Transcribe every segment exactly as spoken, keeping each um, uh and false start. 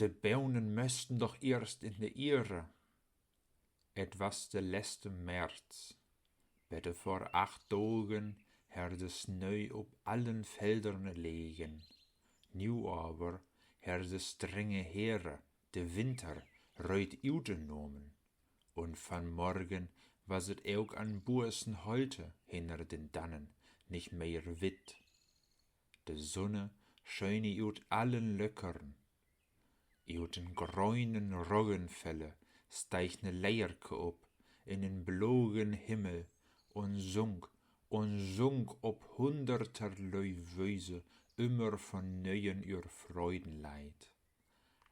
De Bohnen mössten doch eerst in de Iere. Et was de leste März. Bete vör acht Dagen herr de Snö op allen Feldern legen. Nu aver herr de strenge Here, de Winter, Rööd utenohmen, un vanmorgen was et ok an Buessen Holte hinner den Dannen nich mehr witt. De Sunne scheen ut allen Löckern. Ut den grönen Roggenfelle steig ne Leerke op in den blagen Himmel un sung un sung op hunnerterlei Wiese ümmer von Neuen ehr Freudenleid.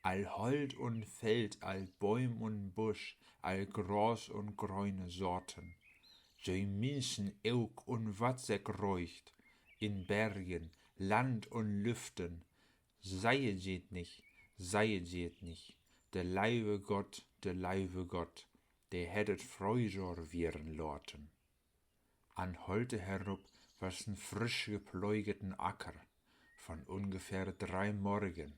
All Holt un Feld, all Bäum un Busch, all Gras un gröne Saten, je Minschen ok un wat sek röögt, in Bergen, Land un Lüften, seie jeet nich, seie jeet nich, de leive Gott, de leive Gott, de hett et Fröhjohr wieren laten. An Holte herup was en frisch geplögeten Acker von ungefähr drei Morgen.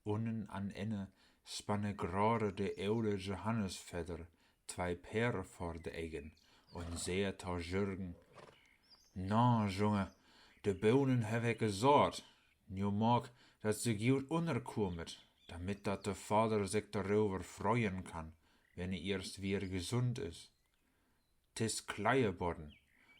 Unnen an Enne spanne grade de ole Johannes Vedder twei Pere vör de Eggen un sä to Jürgen: Na, Junge, de Bohnen heff ik gesaat. Nu maak, dat se gut unnerkummet, damit dat de Vader sik doröver freuen kann, wenn he eerst wier gesund is. 't is Kleie Bodden,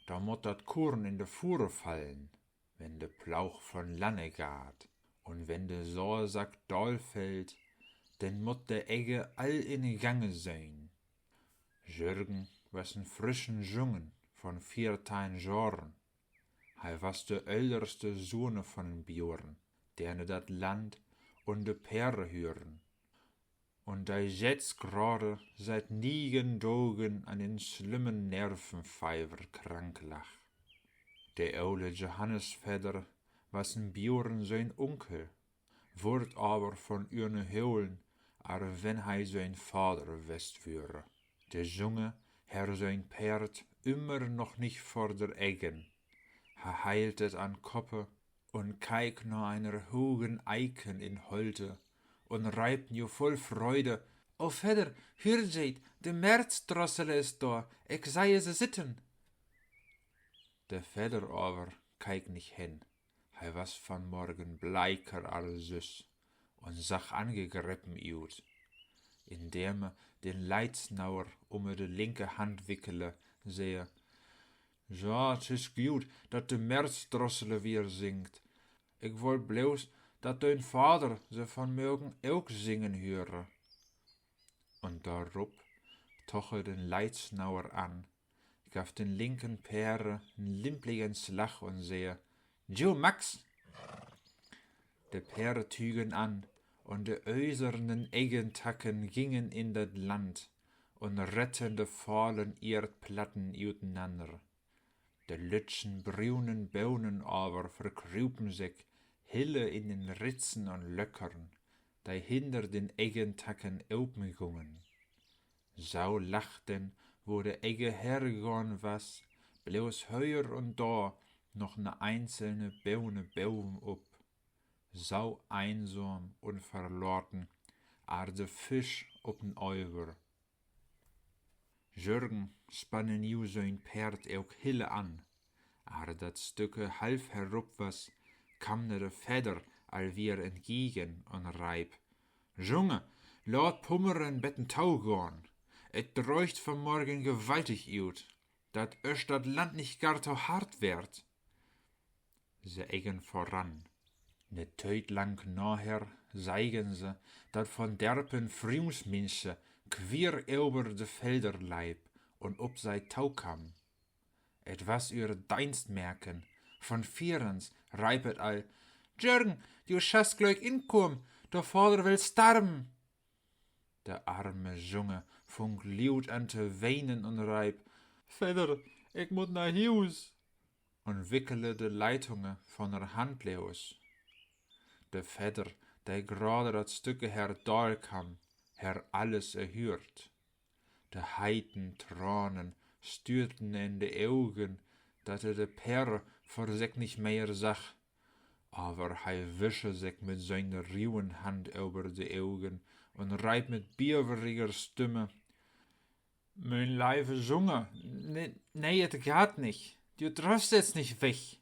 do mutt dat Kuren in de Fuhre fallen, wenn de Plaug von Lanne gaht, un wenn de Saatsack daal fällt, denn mutt de Egge all in Gange sien. Jürgen was en frischen Jungen von viertein Johren. He was de öllste Suhne von en Buren, dene dat Land un de Pere hüren, un de jetzt grade seit niegen Dogen an den slimmen Nervenfeiver krank lag. De ole Johannes Vedder was en Buren sien Unkel, wurd aver von üne holen, ar wenn he sien Vader west wöre. De Junge herr sien Peerd ümmer noch nich vör der Eggen. He heilt et an Koppe un keik na einer hogen Eiken in Holte un reip nu vull Freude: O Vedder, hür jeet, de Märzdrossele is dor, ik seie se sitten. De Vedder aver keik nich hen. He was von Morgen bleiker ar süss un sach angegrepen ut. Indem he den Leitsnauer ümme de linke Hand wickele, sä he: Ja, 't is gut, dat de Märzdrossele wier singt. Ik woll bloß, dat dien Vader se vanmorgen ok singen hüre. Un dorup toch he den Leitsnauer an, gaff den linken Pere en limpligen Slag un sä: Ju, Max! De Pere tügen an, un de ösernen Eggentacken gingen in dat Land un retten de fahlen Ierdplatten utenanner. De lütschen brunen Bohnen aver verkrupen sik hille in den Ritzen un Löckern, de hinner den Eggentacken open gungen. So lach denn, wo de Egge hergahn was, bloß hier un dor noch ne einzelne Bohne boven up, so einsam un verlaten ar de Fisch op den Över. Jürgen spanne nu sien Peerd ok hille an. Ar dat Stücke half herup was, kamm ne de Vedder all wier entgiegen un reip: Junge, laat Pummere en beten togahn. Et dröögt vanmorgen gewaltig ut, dat ösch dat Land nich gar to hart werd. Se eggen voran. Ne Tiet lang naher seigen se, dat von Derpen Fruensminsche quier över de Felder leip un op sei tokamm. Et was ühre Deinstmäken. Von fierens reip et all: Jürgen, du schast glöök inkamen, de Vader will starven. De arme Junge fung luut an to weinen un reip: Vedder, ik mutt na Huus! Un wickele de Leitunge von er Hand los. De Vedder, de grade dat Stücke her daal kamm, herr alles erhüert. De heiten Tranen stüürten en de Ogen, dat he de Pere vör sik nich mehr sach. Aver hei wische sik mit siene riuen Hand över de Ogen un reip mit bieveriger Stimme: Mien leive Junge, nee, nee, et gaht nich. Du dröffst jetzt nich weg.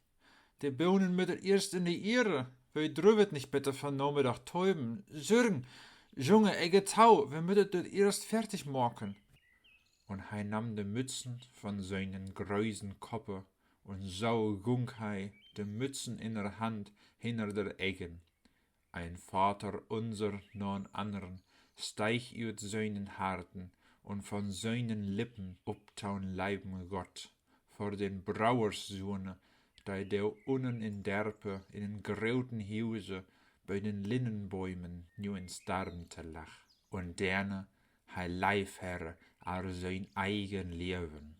De Bohnen mütt eerst in de Iere. Wi dröfft nich bet vanmiddag töven. Jürgen, Junge, eg tau, wi mütt dat eerst fertig maken. Un hei nahm de Mützen von sienen grösen Koppe, un so gung hei, de Mützen in der Hand, hinner der Eggen. Een Vaterunser na'n annern steig ut sienen Harten un von sienen Lippen up taun leiben Gott, vor den Broerssune, dei do unnen in Derpe in en groten Huse bi den Linnenbäumen nu in Starvte lach, un dene hei leif herre ar sien eigen Leven.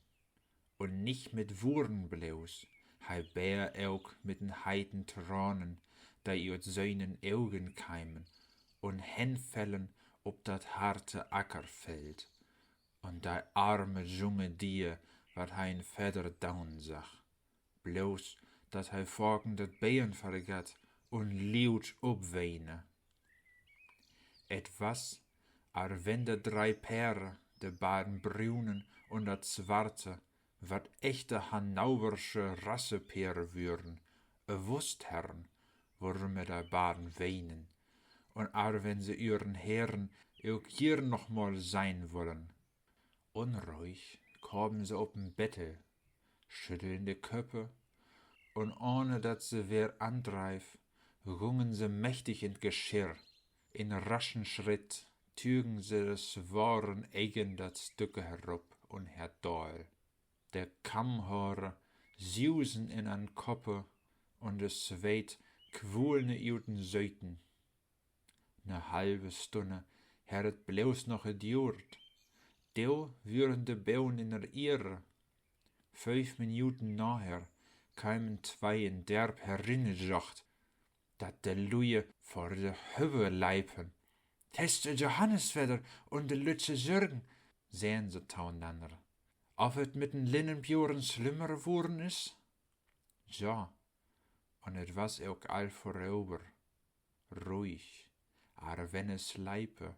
Un nich mit Wurren bloos, hei beer ok mit den heiten Tranen, dei ut sienen Ogen keimen un henfellen op dat harte Ackerfeld, un dei arme junge Dier, wat hei en Vedder daun sach, bloos dat hei faken dat Been vergatt un luut opweene. Et was, ar wenn de drei Peere, de beiden brunen un dat swarte, wat echte hannoversche Rassepeere würen, ewusst herren, worümme de beiden weenen, un ar wenn se ühren Herren ok hier noch mal sein wollen. Unruhig kamen se op en Bettel, schütteln de Köppe, un ohne dat se wer andreif, gungen se mächtig in't Geschirr. In raschen Schritt tügen se de swaren Eggen dat Stücke herop un herdaal. De Kammhaare susen in an Koppe, un de Sweet kwulne ut den Söten. Ne halve Stunne herr et bloos noch eduurt. Do würen de Bohnen in der Iere. Fief Minuten naher keimen twee in Derp herinnejocht, dat de Lüe vor de Höwe leipen. Hest de Johannes wedder un de lüttsche Jürgen, seen se taunanner. Of et mit den Linnenburen slimmer wurren is? Ja, un et was ok all voröver. Ruhig, ar wenn e sleipe,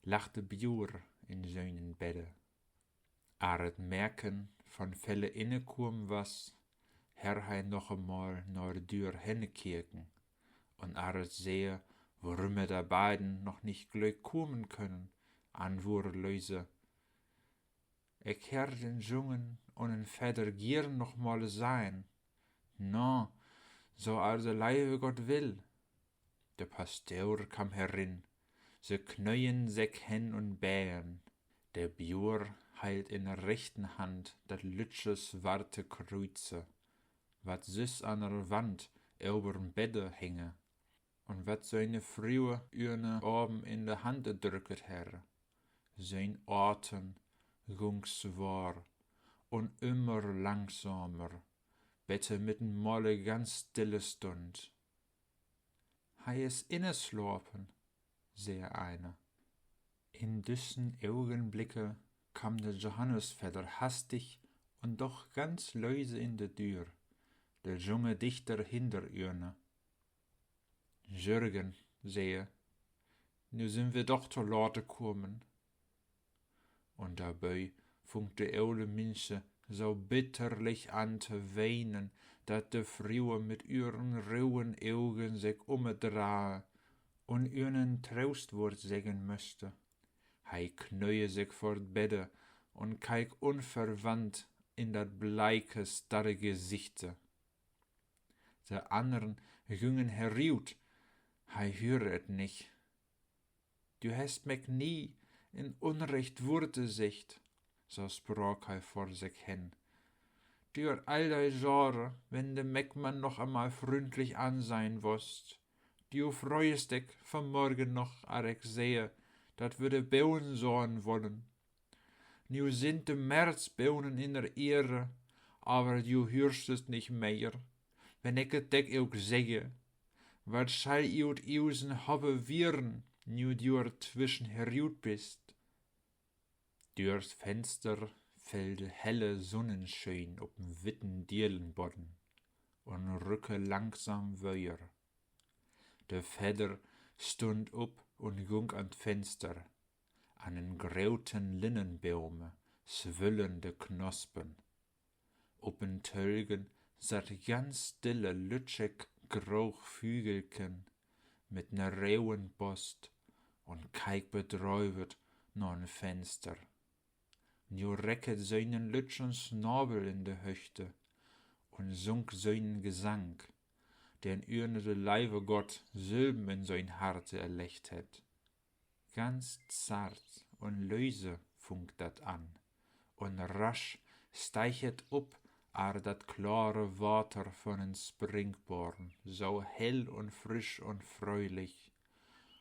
lach de Buer in sienen Bedde. Ar et Merken von Felle innekumen was, herr hei noch emal na de Dür hennekeken, un ar et sehe, worümme de beiden noch nich glück komen können, anwurre löse: Ik herr den Jungen un en Vedder gieren noch mal sein. Na, so as de leive Gott will. De Pastor kam herin, se knöen sik hen un bäen. De Buer heilt in de rechten Hand dat lüttsche swarte Krüze, wat süss an der Wand över'n Bedde hinge, un wat siene Frue üne aben in de Hand edrücket herr. Sien Aten gung swar un ümmer langsamer, bet he mit en Male ganz stille stund. Hei is inneslapen, sä eine. In düssen Ogenblicke kam de Johannesvedder hastig un doch ganz löse in de Dür, de junge Dichter hinner üne. Jürgen, sä he, nu sünd wi doch to late komen. Un dabei fung de ole Minsche so bitterlich an to weinen, dat de Frue mit üren ruen Ogen sik umedreie un ünen Troostwoort seggen möste. Hei knöe sik vor't Bedde un keik unverwandt in dat bleike, starre Gesichte. De annern güngen herut, hei hüre et nich. Du hest mik nie en unrecht Wurte seggt, so spraak hei vor sik hen. Dör all de Johre, wenn de mik man noch emal fründlich ansehn wost. Du freust dik vanmorgen noch, ar ik sä, dat wi de Bohnen saaen wollen. Nu sind de Märzbohnen in der Ehre, aver du hürst et nich mehr, wenn ik et dik ok segge. Wat schall ut usen Hobbe wieren, nu du twischen herut bist? Dör't Fenster fell de helle Sunnenschien op den witten Dielenbodden un rücke langsam wöer. De Vedder stund up un gung an 't Fenster. An en groten Linnenbome swüllen de Knospen. Op en Tölgen satt ganz stille lütschek groog Vügelken mit 'ne roen Bost un keik bedrövet na 'n Fenster. Nu recket se 'nen lütschen Snabel in de Höchte un sunk seinen Gesank, den ühne de leive Gott sülben in sein Harte erleggt hett. Ganz zart un löse funk dat an, un rasch steig et up, ar dat klare Water von en Springborn, so hell un frisch un fröhlich.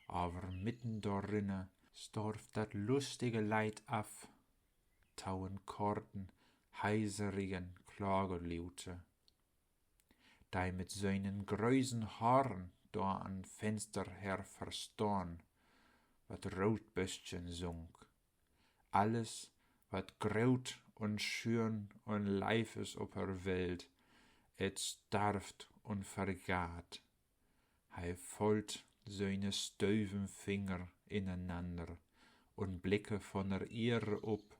Aver mitten dorinne storf dat lustige Leid af, tau en korten, heiserigen Klagelute. Dei mit seinen grösen Haaren dor an Fenster her verstahn, wat Rootböstchen sung. Alles, wat groot un schön un leif is op er Welt, et starft un vergaht. Hei follt seine stöven Finger inenanner un blicke von er Iere up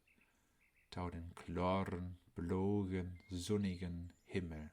tau den klaren, blogen, sunnigen Himmel.